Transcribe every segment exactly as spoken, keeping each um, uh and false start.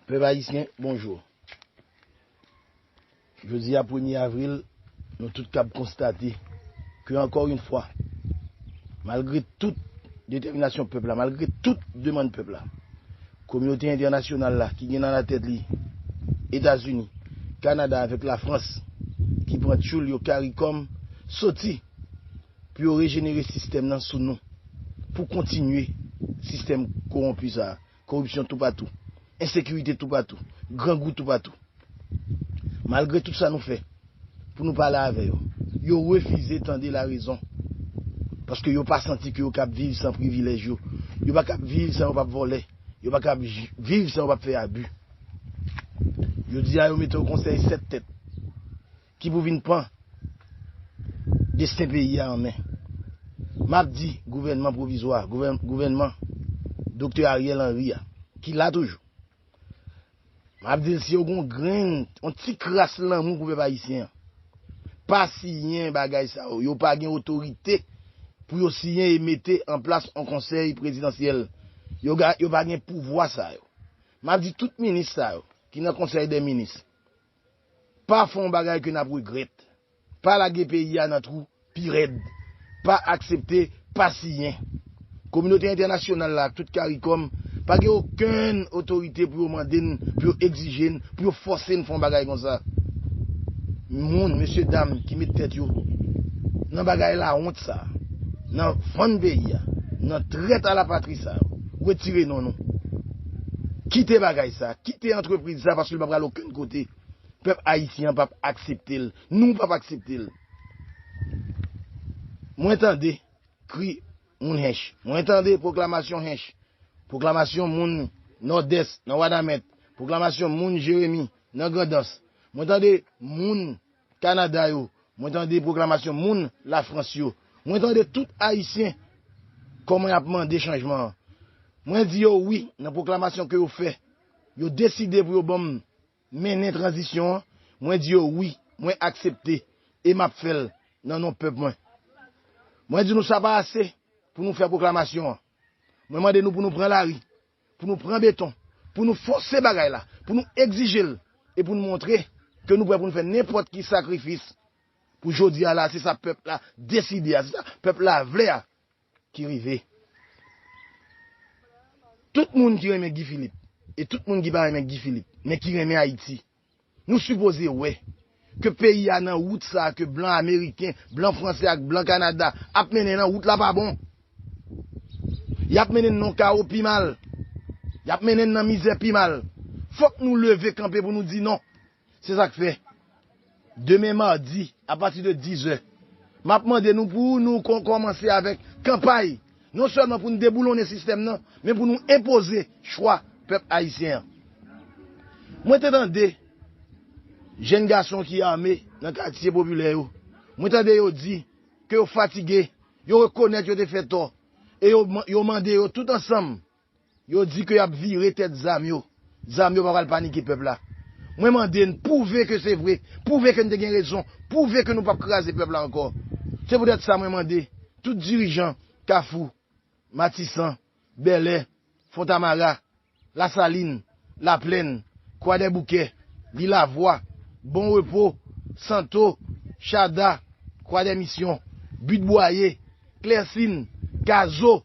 Pèp ayisyen, bonjou. Jodi a, premye avril, nou tout kab konstate ke, ankò yon fwa, malgre tout detèminasyon pèp la, malgre tout demann pèp la, kominote entènasyonal la, ki gen nan latèt li Etazini, Kanada avèk Lafrans, ki pran tchoul yo, karikòm, soti pou yo rejenere sistèm nan sou nou, pou kontinye sistèm kowonpi sa a, koripsyon toupatou, ensekirite toupatou, grangou toupatou. Malgre tout sa nou fè pou nou pale avè yo, yo refize tande larezon. Paske yo pa santi ke yo kab viv san privilèj yo. Yo pa kab viv san yo p ap vòlè. Yo pa kab j- viv san yo p ap fè abi. Jodi a, yo mete yon konsèy sèt tèt ki pou vin pran desten peyi a an men. M ap di gouvènman pwovizwa, gouvèn- gouvènman Doktè Ariel Henry a, ki la toujou. M ap di l, si yo gen yon grenn, yon ti kras lanmou pou pèp ayisyen an, pa siyen bagay sa yo. Yo pa gen otorite pou yo siyen e mete an plas yon konsèy prezidansyèl. Yo ga- yo pa gen pouvwa sa yo. M ap di tout minis sa yo ki nan konsèy dè minis, pa fè yon bagay ke n ap regrèt. Pa lage peyi a nan twou pi rèd. Pa aksepte, pa siyen. Kominote entènasyonal la ak tout karikòm pa gen okenn otorite pou yo mande n, pou yo egzije n, pou yo fòse n fè yon bagay konsa. Moun, mesye dam ki met tèt yo nan bagay lawont sa, nan vann peyi a, nan trèt a lapatri sa, retire non nou. Kite bagay sa, kite antrepriz sa, paske l pa pral okenn kote. Pèp ayisyen an p ap aksepte l. Nou p ap aksepte l. Mwen tande kri moun Hench. Mwen tande pwoklamasyon Hench. Pwoklamasyon moun Nòdès, nan Wanament. Pwoklamasyon moun Jeremi, nan Grandans. Mwen tande moun Kanada yo. Mwen tande pwoklamasyon moun Lafrans yo. Mwen tande tout Ayisyen kòman y ap mande chanjman an. Mwen di yo wi nan pwoklamasyon ke yo fè. Yo deside pou yo ban m mennen tranzisyon an, mwen di yo wi, mwen aksepte e m ap fè l nan non pèp mwen. Mwen di nou sa pa ase pou nou fè pwoklamasyon an. Mwen mande nou pou nou pran lari, pou nou pran beton, pou nou fòse bagay la, pou nou egzije l e pou nou montre ke nou prè pou nou fè nenpòt ki sakrifis pou jodi a la, se sa pèp la deside a, se sa pèp la vle a ki rive. Tout moun ki renmen Guy Philippe, e tout moun ki pa renmen Guy Philippe, men ki renmen Ayiti, nou sipoze wè ke peyi a nan wout sa a ke blan ameriken, blan franse ak blan Kanada ap mennen nan wout la pa bon. Y ap mennen n nan kawo pi mal. Y ap mennen n nan mizè pi mal. Fòk nou leve kanpe pou nou di non. Se sa k fè, demen madi, apati de dizè, m ap mande nou pou nou kon- kòmanse avèk kanpay, non sèlman pou n deboulonnen sistèm nan, men pou nou enpoze chwa pèp ayisyen an. Mwen te tande jèn gason ki ame nan katye popilè yo. Mwen tande yo di ke yo fatige, yo rekonèt yo te fè tò, e yo, yo mande yo tout ansanm, yo di ke y ap vire tèt zam yo. Zam yo pa pral panike pèp la. Mwen mande n pwouve ke se vre, pwouve ke n te gen rezon, pwouve ke nou p ap kraze pèp la ankò. Se poutèt sa mwen mande tout dirijan Kafou, Matisan, Bèlè, Fontamara, Lasalin, Laplèn, Kwadèboukè, Lilavwa, Bon Repo, Santo, Chada, Kwadèmisyon, Bit Bwaye, Klèsin, Gazo,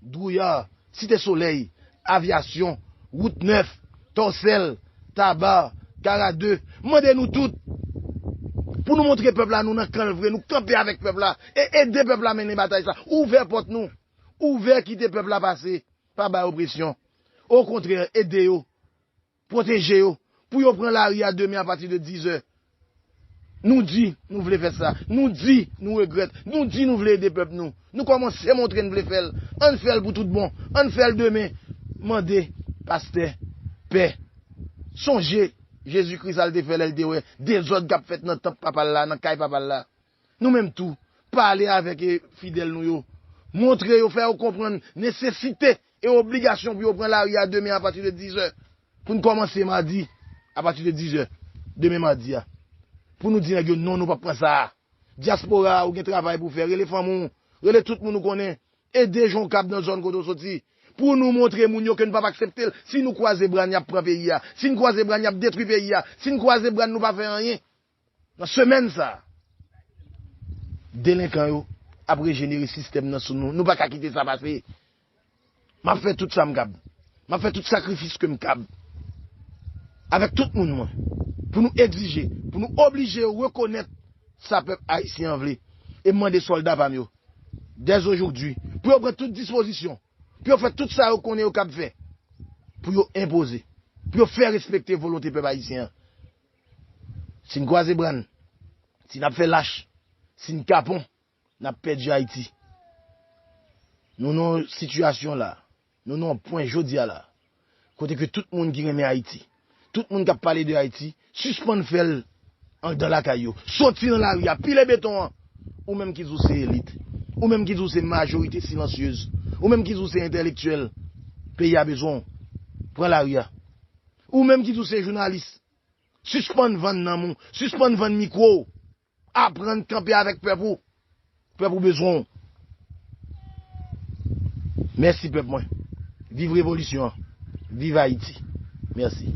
Dwouyar, Site Solèy, Avyasyon, Wout Nèf, Tòsèl, Taba, Kara de, mande nou tout pou nou montre pèp la nou nan kan l vre, nou kanpe avèk pèp la e ede pèp la mennen batay sa. Ouvè pòt nou, ouvè kite pèp la pase, pa bay opresyon. Okontrè, ede yo, pwoteje yo, pou yo pran lari a demen apati de dizè. Nou di nou vle fè sa. Nou di nou regrèt. Nou di nou vle ede pèp nou. Nou kòmanse montre n vle fè l. Ann fè l pou tout bon. Ann fè l demen. Mande pastè, pè, sonje Jezi Kris sa l te fè lè l te wè dezòd k ap fèt nan tanp papa l la, nan kay papa l la. Nou menm tou, pale avèk, e, fidèl nou yo. Montre yo, fè yo konprann nesesite e obligasyon pou yo pran lari a demen apati de dizè. Pou n kòmanse madi, apati de dizè, demen madi a. Pou nou di nèg yo non, nou p ap pran sa a. Dyaspora a, ou gen travay pou w fè. Rele fanmi w, rele tout moun ou konnen. Ede jan w kab nan zòn kote w soti. Pou nou montre moun yo ke n p ap aksepte l. Si nou kwaze bra n, y ap pran peyi a. Si n kwaze bra n, y ap detwi peyi a. Si n kwaze bra n, nou pa fè anyen. Nan semèn sa a, delenkan yo ap rejenere sistèm nan sou nou. Nou pa ka kite sa pase. M ap fè tout sa m kab. M ap fè tout sakrifis ke m kab. Avèk tout moun mwen. Pou nou egzije, pou nou oblije yo rekonèt sa pèp ayisyen an vle. E m mande sòlda pa m yo, dèzojodi, pou yo pran tout dispozisyon, pou yo fè tout sa yo konnen yo kab fè, pou yo enpoze, pou yo fè respekte volonte pèp ayisyen an. Si n kwaze bra n, si n ap fè lach, si n kapon, n ap pèdi Ayiti. Nou nan yon sitiyasyon la, nou nan yon pwen jodi a la, kote ke tout moun ki renmen Ayiti, tout moun k ap pale de Ayiti, sispann fè l anndan lakay yo. Soti nan lari a, pile beton an. Ou menm ki di w se elit, ou menm ki di w se majorite silansyez, ou menm ki di w se entèlektyèl, peyi a bezwen w. Pran lari a. Ou menm ki di w se jounalis, sispann vann nanm ou, sispann vann mikwo w. Aprann kanpe avèk pèp ou. Pèp ou bezwen w. Mèsi pèp mwen. Viv revolisyon an. Viv Ayiti. Mèsi.